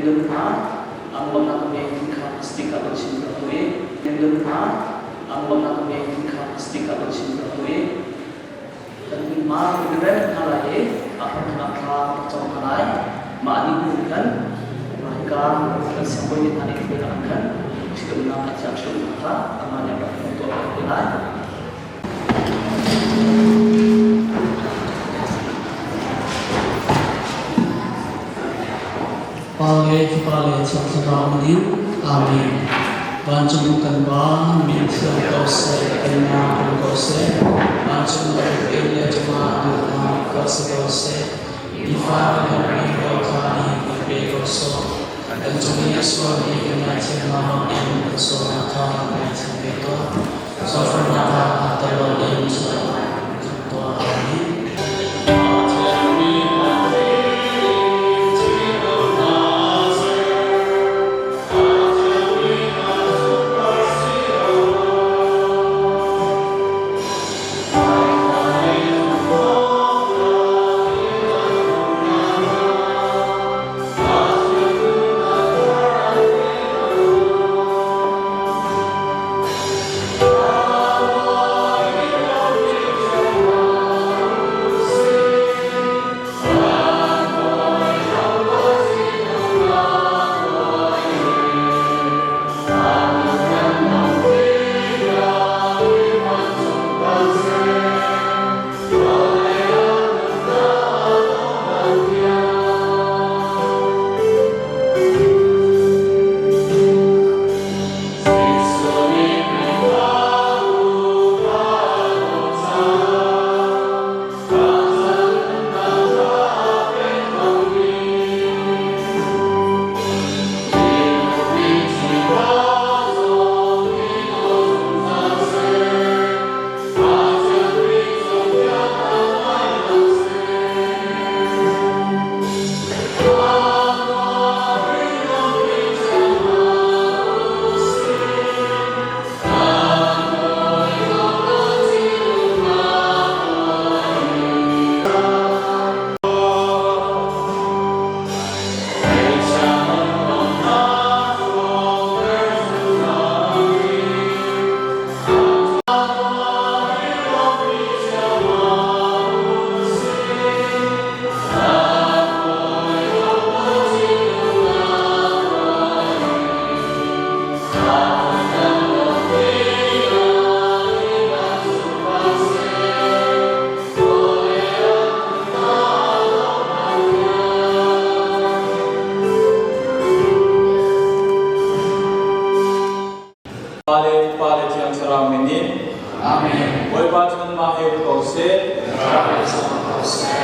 Kan don hna, an bawmhnak kan ngei ti kha speaker kan chim ka tu i kan don hna, an bawmhnak kan ngei ti kha speaker kan chim ka tu i kan hmunhma kan i rem hna lai i a hramthawknak thla kan cawm hna lai. Mah ni hnu khan hika kan siangbawi hna nih hruainak an khan ṭhitumnak a thiang ṭhitumnak kha amah nih a rak tuah te lai. Pa le Fapa le Thiang Thlarau min in Amen. Vancung kan Pa, na min thiang ko seh, pennak hung ko seh. Vancung na uk le cungah duhnak tuah si ko seh. Nifa kan herhmi rawl kha nihin kan pe ko sawh. Kan cung i a sualmi kan ngaithiam hna bangin kan sualnak kha kan ngaithiam ve tuah. Sualforhnak ah aa tel loin sualnak kan tuah. Amen. Pa le Fapa le Thiang Thlarau min in. Amen. Bawipa cu nanmah he um ko seh. Ko seh.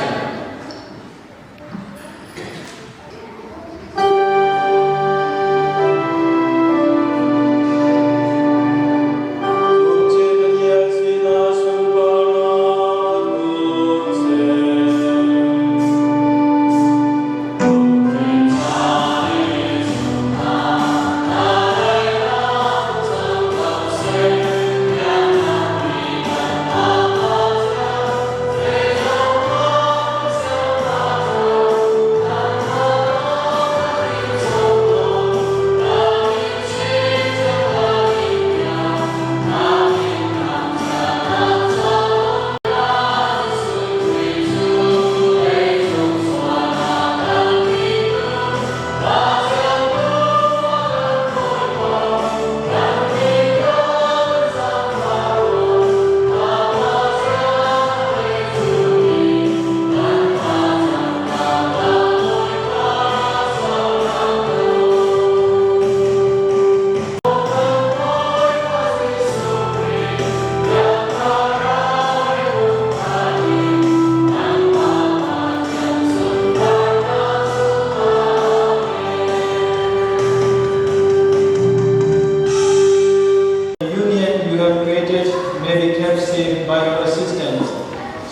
The union you have created may be kept safe by your assistance.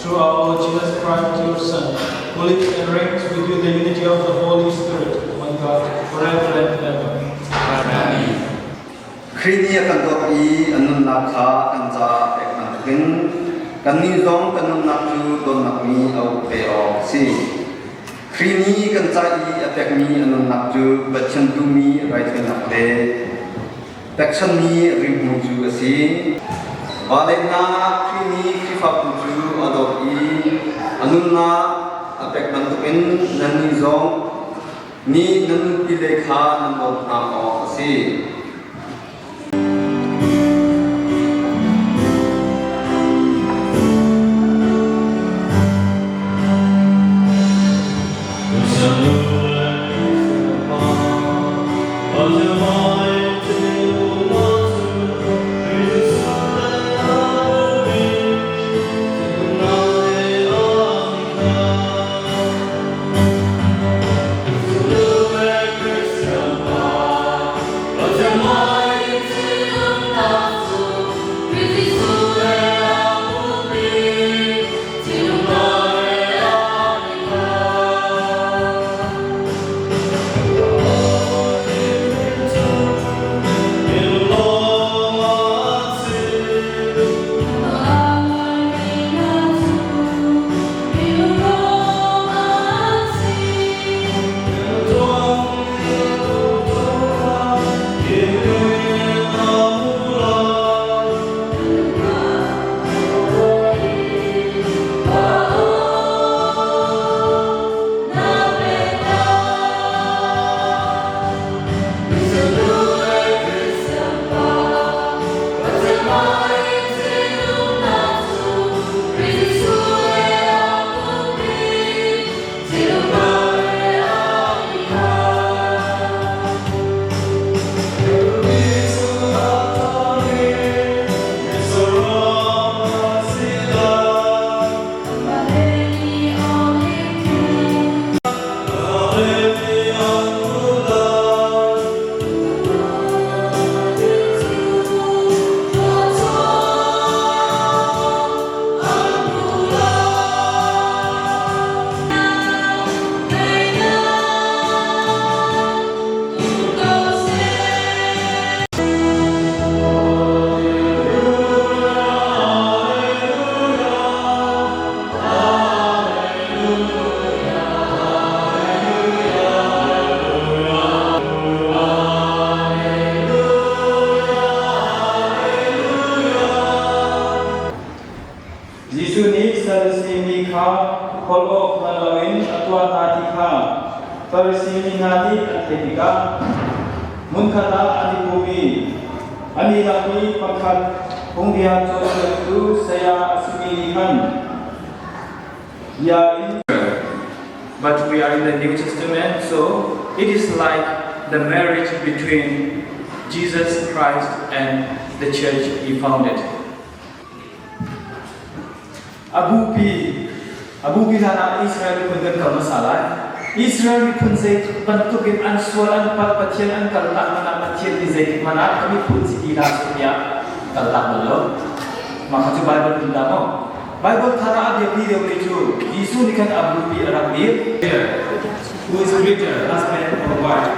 Through our Lord Jesus Christ, your Son, who lives and reigns with you in the unity of the Holy Spirit, one God, forever and ever. Amen. Khrih nih a kan dawt i a nunnak kha kan caah a pek bantukin kannih zong kan nunnak cu dawtnak mi a uk ve awk a si. Khrih nih kan ca i a pekmi a nunnak cu Pathian duhmi raithawinak le pekchanhmi rimhmui cu a si. Vale hna, Khrih nih Khrihfabu cu a dawt i a nunnak a pek bantukin nannih zong nih nan nupile kha nan dawt hna awk a si. Jesuh nih Sarasi mi kha holh awk hngal loin a tuah hna ti kha Farasi mi hna nih an theih tikah hmunkhat ah an i pum i an i lak i pakhat phungbia cawnpiaktu saya a simi nih khan bia in But we are in the New Testament, so it is like the marriage between Jesus Christ and the church he founded. A bupi hlan ah Israel miphun kan kal hmasa lai. Israel miphun zei bantukin an sual an palh, Pathian an kaltak hmanh ah, Pathian nih zeitik hmanh ah ka miphun si ti hlah seh tiah kaltak bal lo. Mah kha cu Bible in dah maw? Bible thar ah a biapi deuhmi cu Jesuh nih khan a bupi a rak dir. Who is greater, husband or wife,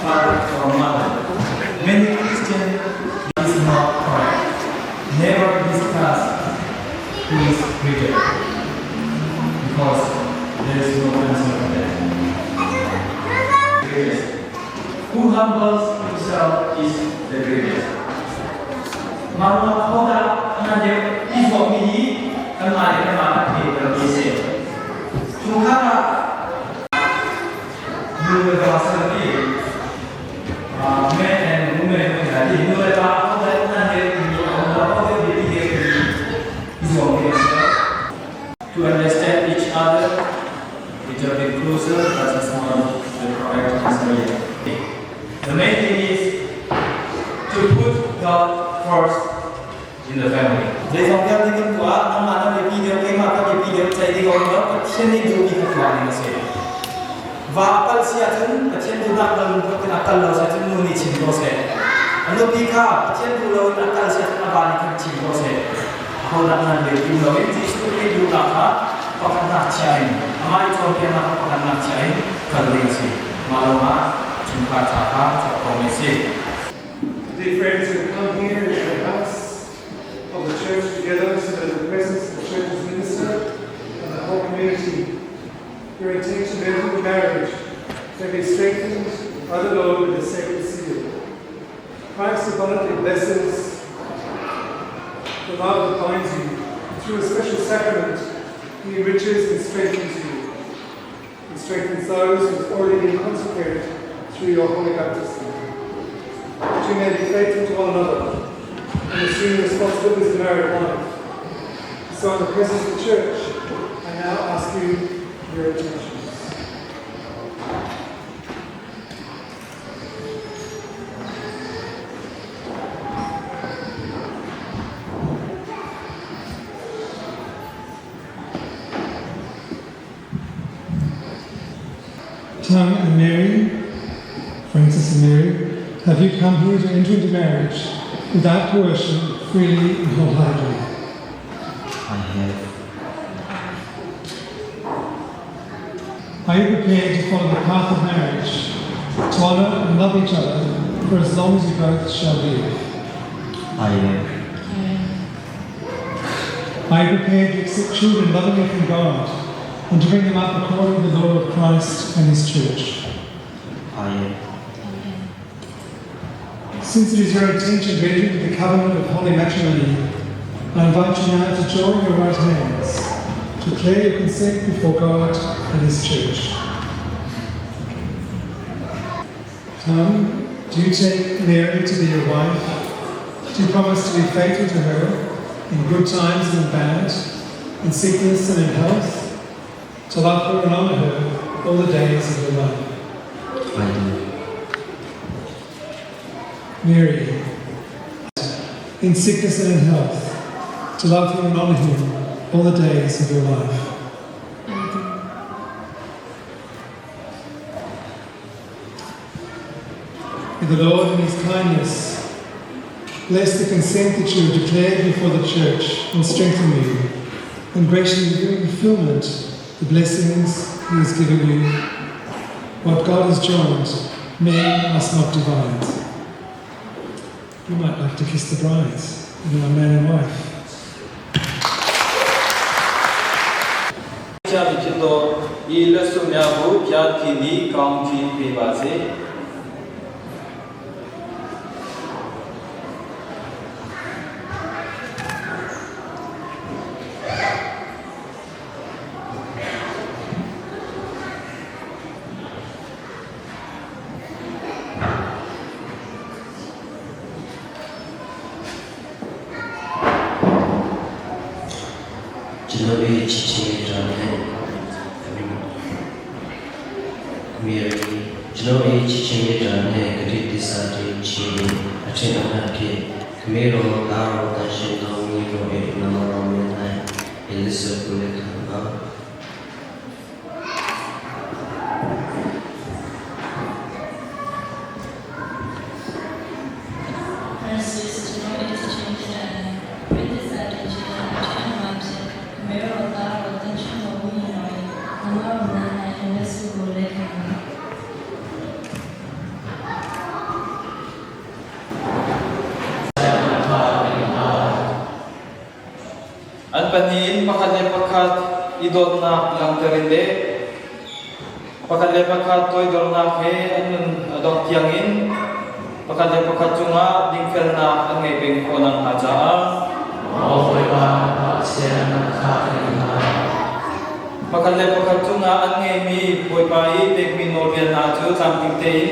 father or mother? Many Christians is not correct. Never discuss who is greater because there is no answer for that. Greatest. Who humbles himself is the greatest. Mah hodah nan deuh i zuammi hi kanmah le kanmah kan theih mi a si. Chungkhar ah Nu le va sermi men and women kan ti. Nu le pa hodah nan deuh timi a um lo, hodah biapi deuh timi i zuam ding a si lo. To understand each other, little bit closer, but it's not the correct answer yet. The main thing is to put God first in the family. Zeizong vialte kan tuah, nangmah na biapi deuh, keimah ka biapi deuh, cei ding a um lo, Pathian nih duhmi kha tuah ding a si. Va a pal si ahcun Pathian duhnak dal in a kal lo si ahcun nu nih chim ko seh. A nupi kha Pathian duh loin a kal si ahcun a va nih khan chim ko seh. Ahodah nan bia duh loin Jesuh Khrih duhnak kha pakhatnak chia in amah i cawnpiaknak kha pakhatnak chia in kal ding a si. Mah lawngah chungkhar ca kha chuak khomi a si. Dear friends, we've come here in the house of the church together so that the presence of the church's minister and the whole community. Your intention may be strengthened by the Lord with the sacred seal. Christ abundantly blesses the love that binds you. Through a special sacrament, he enriches and strengthens you, and strengthens those who have already been consecrated through your holy baptism. That you may be faithful to one another and assume the responsibilities of married life. So in the presence of the church, I now ask you your attentions. Tung and Mary, Francis and Mary, have you come here to enter into marriage without coercion, freely and wholeheartedly? I have. Are you prepared to follow the path of marriage, to honor and love each other for as long as you both shall live? I am. Are you prepared to accept children lovingly from God and to bring them up according to the law of Christ and His Church? I am. Since it is your intention to enter into the covenant of holy matrimony, I invite you now to join your right hands, to declare your consent before God and His Church. Tom, do you take Mary to be your wife? Do you promise to be faithful to her in good times and in bad, in sickness and in health, to love her and honor her all the days of your life? I do. Mary, in sickness and in health, to love him and honor him all the days of your life. May the Lord in his kindness bless the consent that you have declared before the church and strengthen you, and graciously bring fulfillment the blessings he has given you. What God has joined, men must not divide. You might like to kiss the bride, you know, man and wife. ချပြီဖြစ်သောဤလက်စွပ်များကိုဘုရားသခင်သည်ကောင်းချီးပေးပါစေ ကျွန်တော်ရဲ့ချစ်ချင်းရတဲ့မေရီကျွန်တော်ရဲ့ချစ်ချင်းရတဲ့ဂတိတစ္ဆာတေချီအထင်အမှတ်ဖြစ်ခမေတော်သားတော်တန်ရှင်တော်မြတ်တို့ရဲ့နမတော်မြတ်၌အလစ်ကိုလက်ခံပါ Francis ကျွန်တော်ရဲ့ချင်းချင်းပြိဿစာတင်ချင်းအထက်မှာဖြစ်ခမေတော်သားတော်တန်ရှင်တော်ဝိညာဉ်တော်ရဲ့နမတော်နာ၌အလက်စုကိုလက်ခံပါ An panin pakhat le pakhat i dawtnak langhter in le pakhat le pakhat toidornak he an nun a dongh tiangin pakhat le pakhat cungah dingfelnak an ngei peng khawh nakhnga caah Maw Bawipa, Pathian na kha kan in hal. Pakhat le pakhat cungah an ngeimi Bawipa i pekmi nawlbia hna cu tlamtling tein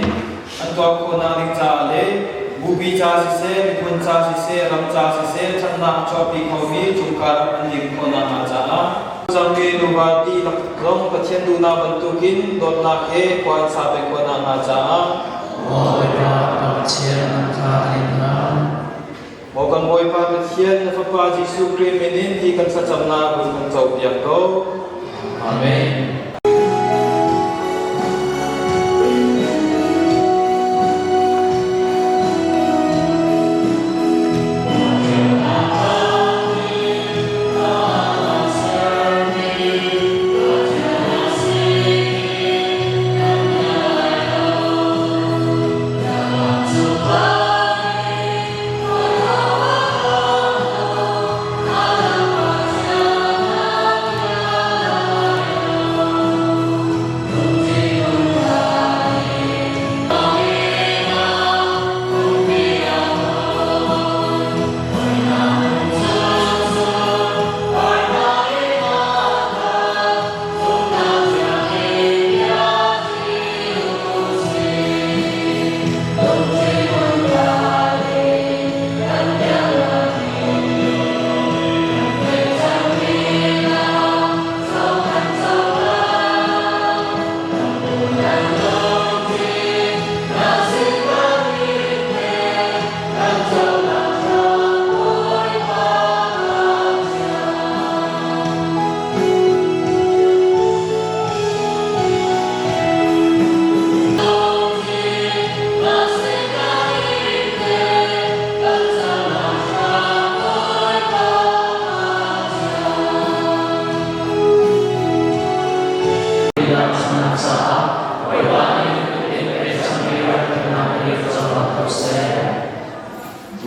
an tuah khawhnak ding caah le bupi ca siseh, miphun ca siseh, ram ca siseh, ṭhatnak a chuahpi khomi chungkhar an lim khawhnak hnga caah cangmi nuva dihlak zong Pathian duhnak bantukin dawtnak he khua an sa peng khawhnak hnga caah Maw Bawipa, Pathian na kha kan in hal. Maw kan Bawipa Pathian na Fapa Jesuh Khrih min in hi kan thlacamnak hun kan copiak ko. Amen.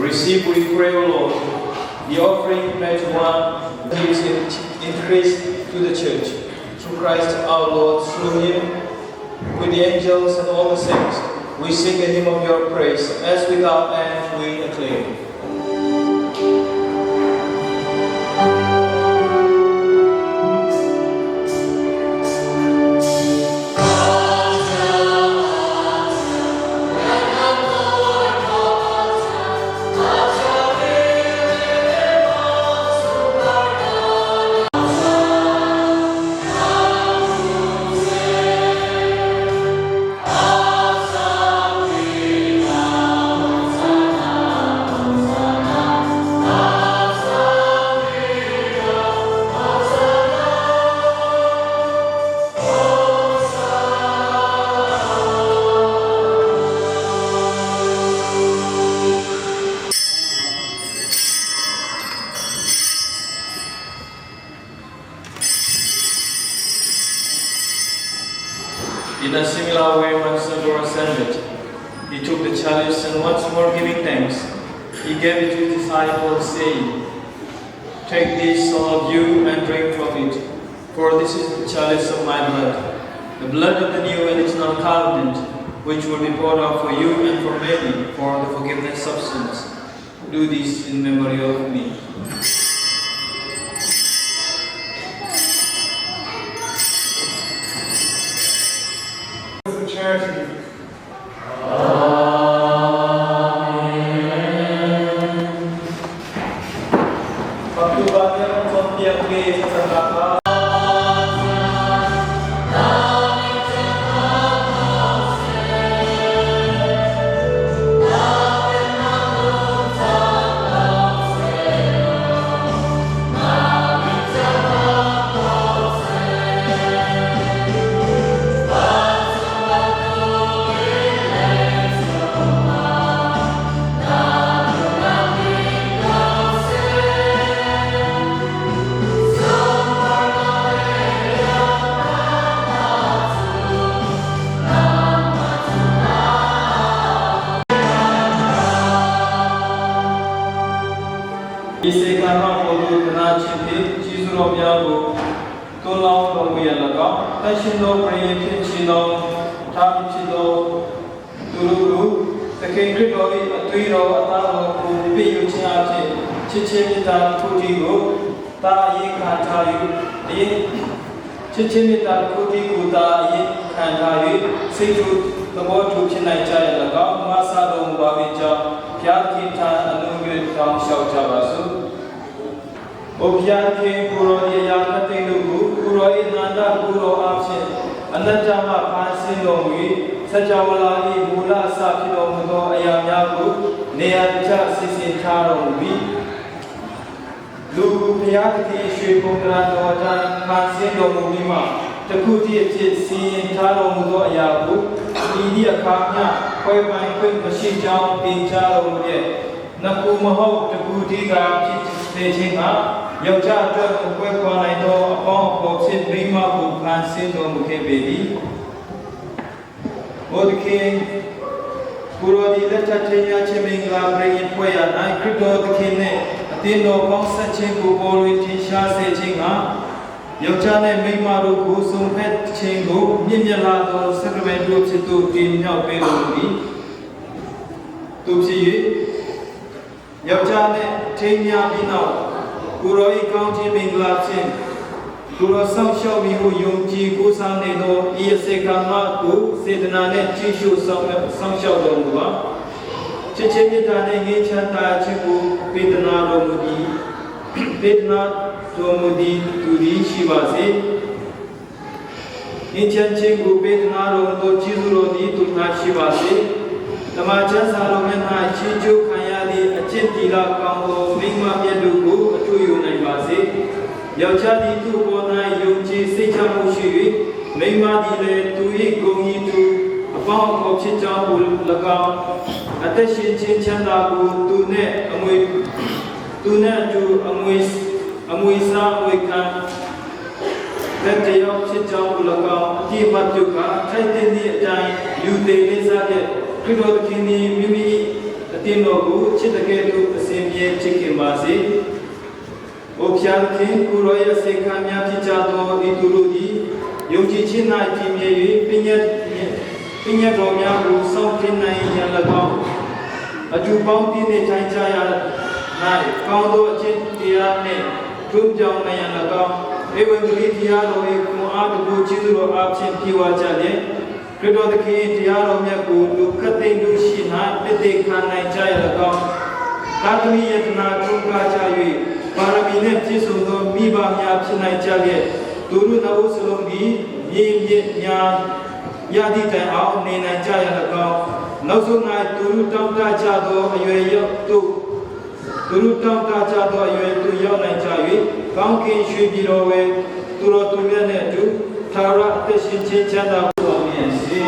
Receive, we pray, O Lord, the offering made to one gives increase to the church. Through Christ our Lord, through him, with the angels and all the saints, we sing a hymn of your praise, as without end we acclaim. In a similar way, when supper was ended, he took the chalice and once more giving thanks, he gave it to his disciples, saying, Take this, all of you, and drink from it, for this is the chalice of my blood, the blood of the new and eternal covenant, which will be poured out for you and for many for the forgiveness of sins. Do this in memory of me. For charity. Pagtuban cawnpiak ve thlacamnak ah ဤစေကံတော်ကိုသူသနာခြင်းဖြင့်ကျေးဇူးတော်များကိုတွန်းလောင်းတော်မူရ၎င်းတရှင်သောပရိယေဖြင့်ရှင်တော်ထားပြီးဖြစ်သောသူတို့ကိုသခင်ခရစ်တော်၏အသွေးတော်အသားတော်ကိုပြည့်ယူခြင်းအပြင်ချစ်ချင်းမေတ္တာတစ်ခုတည်းကိုတာအရင်ခံထား၍အရင်ချစ်ချင်းမေတ္တာတစ်ခုတည်းကိုတာအရင်ခံထား၍စိတ်တူသဘောတူဖြစ်နိုင်ကြရ၎င်းမဆာတော်မူပါ၏ကြောင့်ဘုရားသခင်ထံအလုံးစုံတောင်းလျှောက်ကြပါစို့။အိုဘုရားခင်ကိုရောဒီအရာခတ်သိမ်းတို့ကိုကိုရော၏နန္ဒကိုရောအဖြစ်အနတ္တမှဖန်ဆင်းတော်မူ၍စัจ java လာ၏မူလအစဖြစ်တော်မူသောအရာများကိုနေရာတကျစီစဉ်ထားတော်မူပြီးလူကိုဘုရားသခင်ရွှေပုံသဏ္ဍာန်တော်အတိုင်းဖန်ဆင်းတော်မူပြီးမှတခုတည်းအဖြစ်စီရင်ထားတော်မူသောအရာကိုဤသည့်အခါမျှခွဲပိုင်ခွင့်မရှိကြောင်းသင်ကြားတော်မူတဲ့နကူမဟုတ်တခုတည်းသာဖြစ်စေခြင်းကယောက်ျားအတွက်မကွဲကွာနိုင်သောအပေါင်းအဖော်ဖြစ်မိန်းမကိုဖန်ဆင်းတော်မူခဲ့ပေသည်။ဘုဒ္ဓခင်ကိုရိုဒီလက်ထက်ထင်းရချင်းမင်္ဂလာပရိယေဖွဲ့ရ၌ခရစ်တော်သခင်နှင့်အသင်းတော်ပေါင်းဆက်ခြင်းကိုပေါ်လွင်ထင်ရှားစေခြင်းကယောက်ျားနှင့်မိန်းမတို့ကိုစုံဖက်ခြင်းကိုမြင့်မြတ်လာသောစက္ကဗန်တို့ဖြစ်သို့တင်မြှောက်ပေးတော်မူ၏။သူဖြစ်၍ယောက်ျားနှင့်ထိမ်းများပြီးနောက်ကိုရောဤကောင်းခြင်းမင်္ဂလာဖြင့်ကိုရောဆောင်ရှောက်မိဟုယုံကြည်ကိုးစားနေသောဤအစေကံမကိုစေတနာနှင့်ကြည့်ရှုဆောင်ဆောင်ရှောက်တော်မူပါချစ်ချင်းမေတ္တာနှင့်ငြိမ်းချမ်းသာခြင်းကိုပေးသနာတော်မူသည်ပေးသနာတော်မူသည်သူသည်ရှိပါစေငြိမ်းချမ်းခြင်းကိုပေးသနာတော်မူသောကျေးဇူးတော်သည်သူ၌ရှိပါစေတမန်ကျမ်းစာတော်မြတ်၌ချီးကျူးခံရသည့်အကျင့်တီလာကောင်းသောမိမမြတ်တို့ကိုအထူးယူနိုင်ပါစေ။ယောက်ျားသည်သူ့ဘော၌ယုံကြည်စိတ်ချမှုရှိ၍မိန်းမသည်လည်းသူ၏ဂုဏ်ကြီးသူအပေါင်းအဖော်ဖြစ်ကြောင်းကို၎င်းအသက်ရှင်ခြင်းချမ်းသာကိုသူနှင့်အမွေသူနှင့်အတူအမွေအမွေစားအမွေခံလက်တယောက်ဖြစ်ကြောင်းကို၎င်းအတိအမှတ်ပြုကာထိုက်တဲ့သည့်အတိုင်းယူသေးလေးစားတဲ့ခရစ်တော်သခင်သည်မိမိအ အတင်းတော်ကိုချစ်တကယ်သို့အစဉ်မြဲချစ်ခင်ပါစေ။ အိုဖျားခင်ကိုရောရဲ့စေခံများဖြစ်ကြသောဤသူတို့သည်ယုံကြည်ခြင်း၌တည်မြဲ၍ပညာပညာတော်များကိုစောင့်ထိန်နိုင်ရန်၎င်းအတူပေါင်းပြည့်နေထိုင်ကြရ၌ကောင်းသောအကျင့်တရားနှင့်ထွန်းပြောင်နိုင်ရန်၎င်းဧဝံဂေလိတရားတော်၏ခွန်အားတကူကျေးဇူးတော်အားဖြင့်ပြေဝကြလျက်ခရစ်တော်သခင်၏တရားတော်မြတ်ကိုလူခတ်သိမ်းတို့ရှိ၌တည်တည်ခံနိုင်ကြရ၎င်း သာသမီယတနာထုံးကားကြ၍ပါရမီနှင့်ပြည့်စုံသောမိဘများဖြစ်နိုင်ကြလျက်သူတို့နှုတ်စလုံးသည်မြေမြင့်များရသည့်တိုင်အောင်နေနိုင်ကြရ၎င်းနောက်ဆုံး၌သူတို့တောင်းတကြသောအရွယ်ရောက်သို့သူတို့တောင်းတကြသောအရွယ်သို့ရောက်နိုင်ကြ၍ကောင်းကင်ရွှေပြည်တော်ဝဲသူတော်သူမြတ်နှင့်အတူသာရအသက်ရှင်ခြင်းချမ်းသာကိုမြင်စေ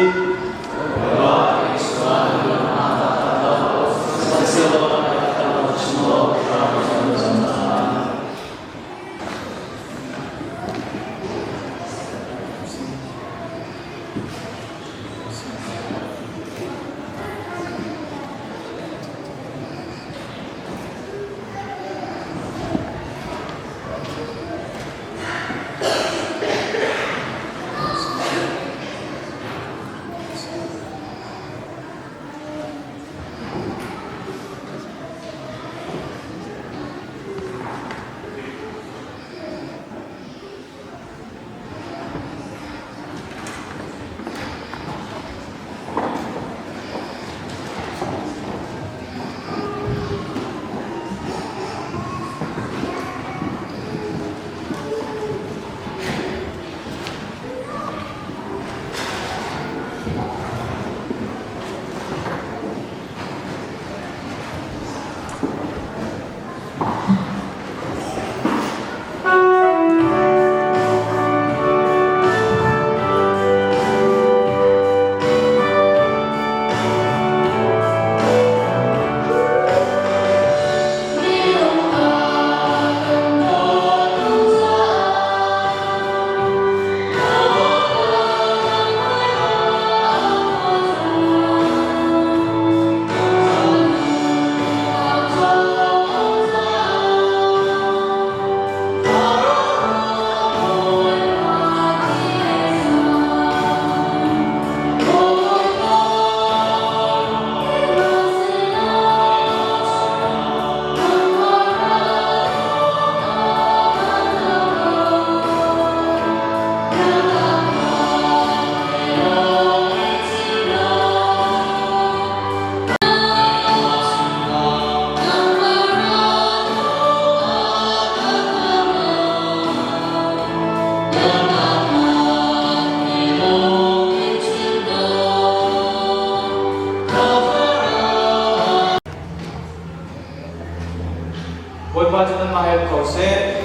Bawipa cu nanmah he ko seh.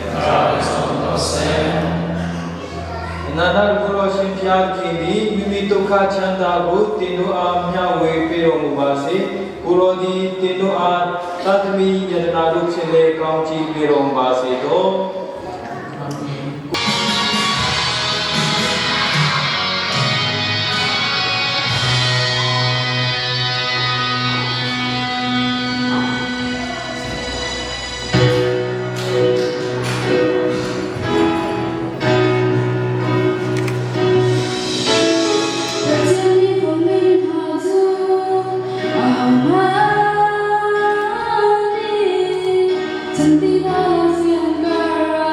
အနန္တကိုရောရှင်ဖျားခင်သည်မိမိဒုက္ခချမ်းသာကိုတင်တို့အားမျှဝေပေးတော်မူပါစေ။ကိုရောသည်တင်တို့အားသတ္တမိယတနာတို့ဖြင့်လည်းကောင်းချီးပေးတော်မူပါစေသော။ Amen. 真的那些歌。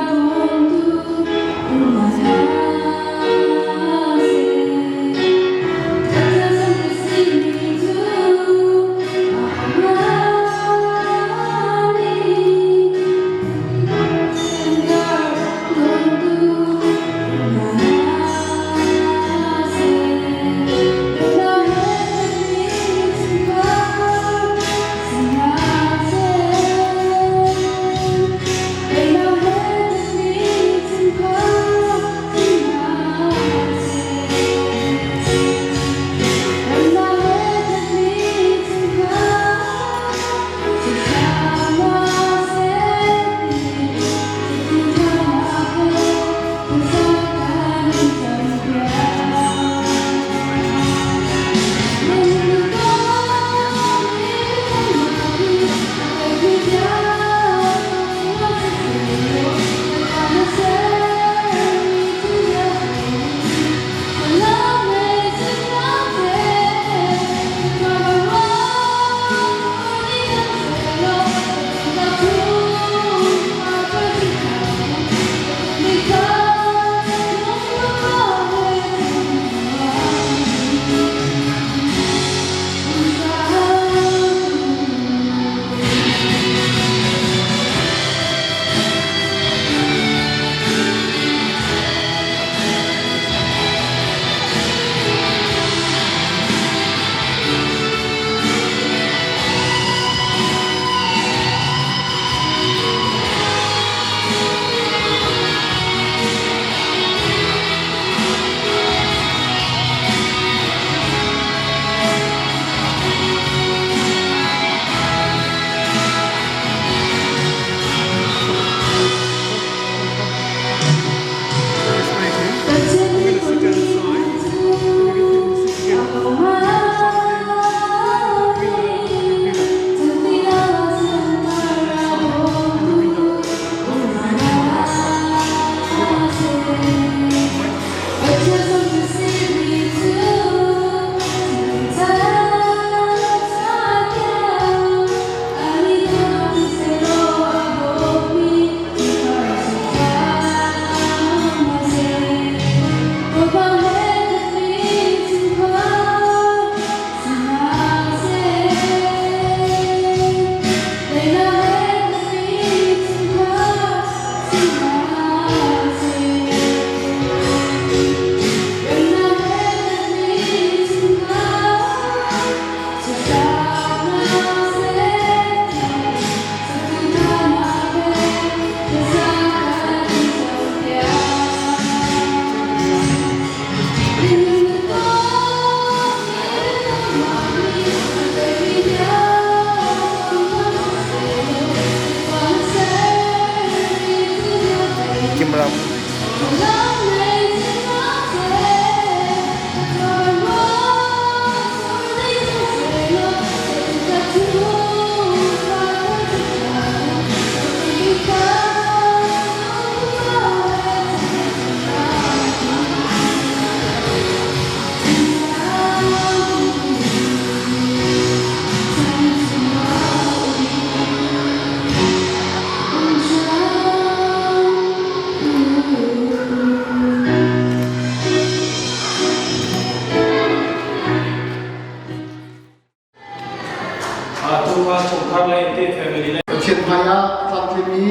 Tu kha chungkhar le te family le Pathian hmai ah tlamtlimi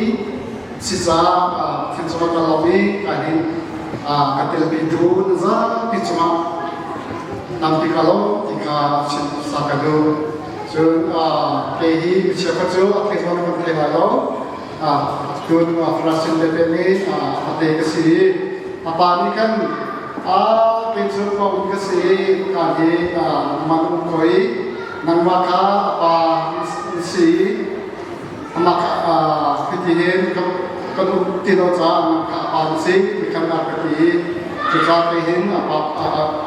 si caah Pathian cungah ka lawm i ka hin ka telmi tu na zapi cungah tampi ka lawm ti kha chim sa ka duh. Cun kei hi mi cheukhat cu a thei zong kan thei lai lo. Cun Frasin Pepe nih a te ka si i a pa nih khan kei cu pa um ka si i ka hi nangmah na um ko i nangmah kha a pa na si i amah kha hiti hin kan um ti lo caah nang kha a pa na si ti khan a ka ti i cucaah kei hin a pa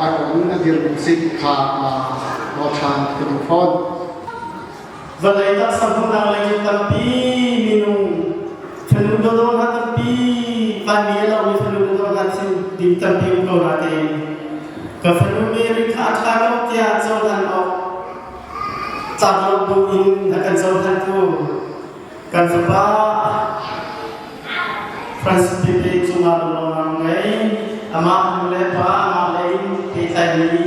a in a dirmi si ti kha ruahṭhan ka duh fawn. Vawlei taksa hmuhnak lei cu tampi minung fanu dawdawh hna tampi vanmi a lomi fanu dawdawh hna thin ding tampi um ko natein ka fanu Mary kha a ṭha ko tiah cohlan awk tlak lo bu in a kan cohlantu kan fapa Francis Pepe cungah lunglawmnak ngei amah nu le pa amah lei in pehtlaimi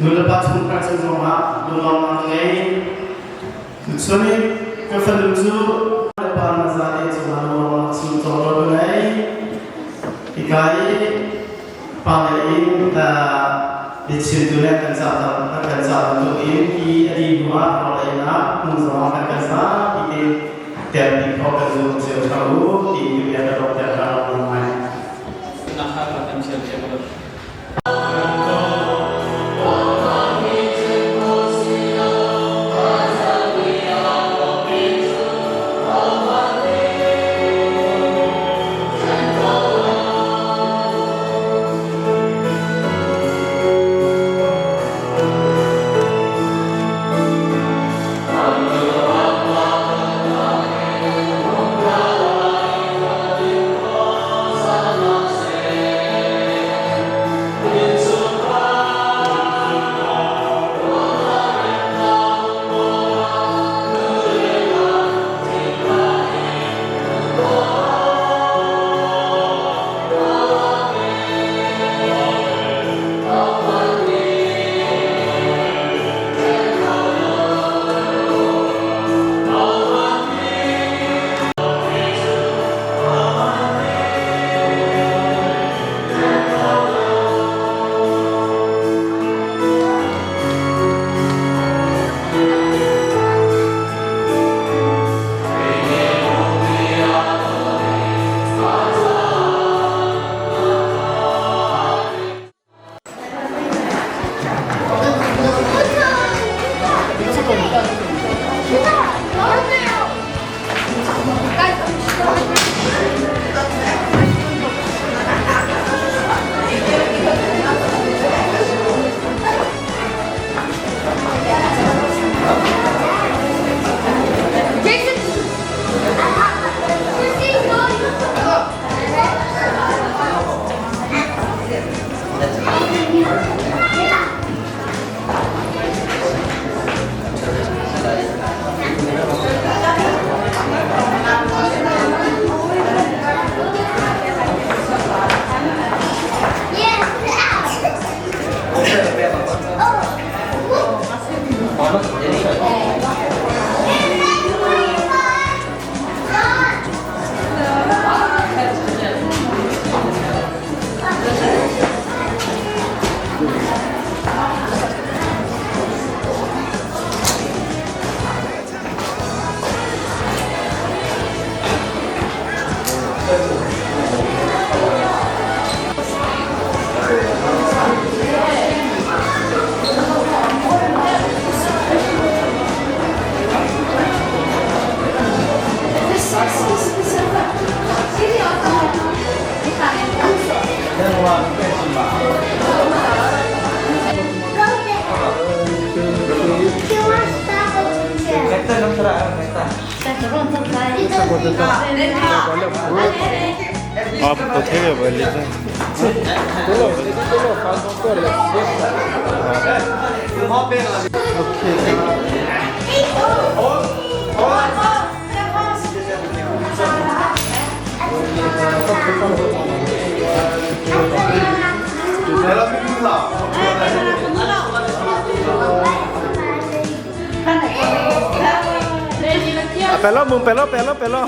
nulepa chungkhar cung zongah lunglawmnak ngei. Tuchun i ka fanu cu le pa na za te cungah lunglawmnak chim cawk lo ka ngei. Hika i pa lei in biachimtu le kan ca kan ca bantuk in hi a dih hnu ah rawl einak hmun zongah kan kan zapi te telpi khawh kan zum cio ṭha u ti bia ka donghter ka rak ngai. Pelo mung pelo pelo pelo.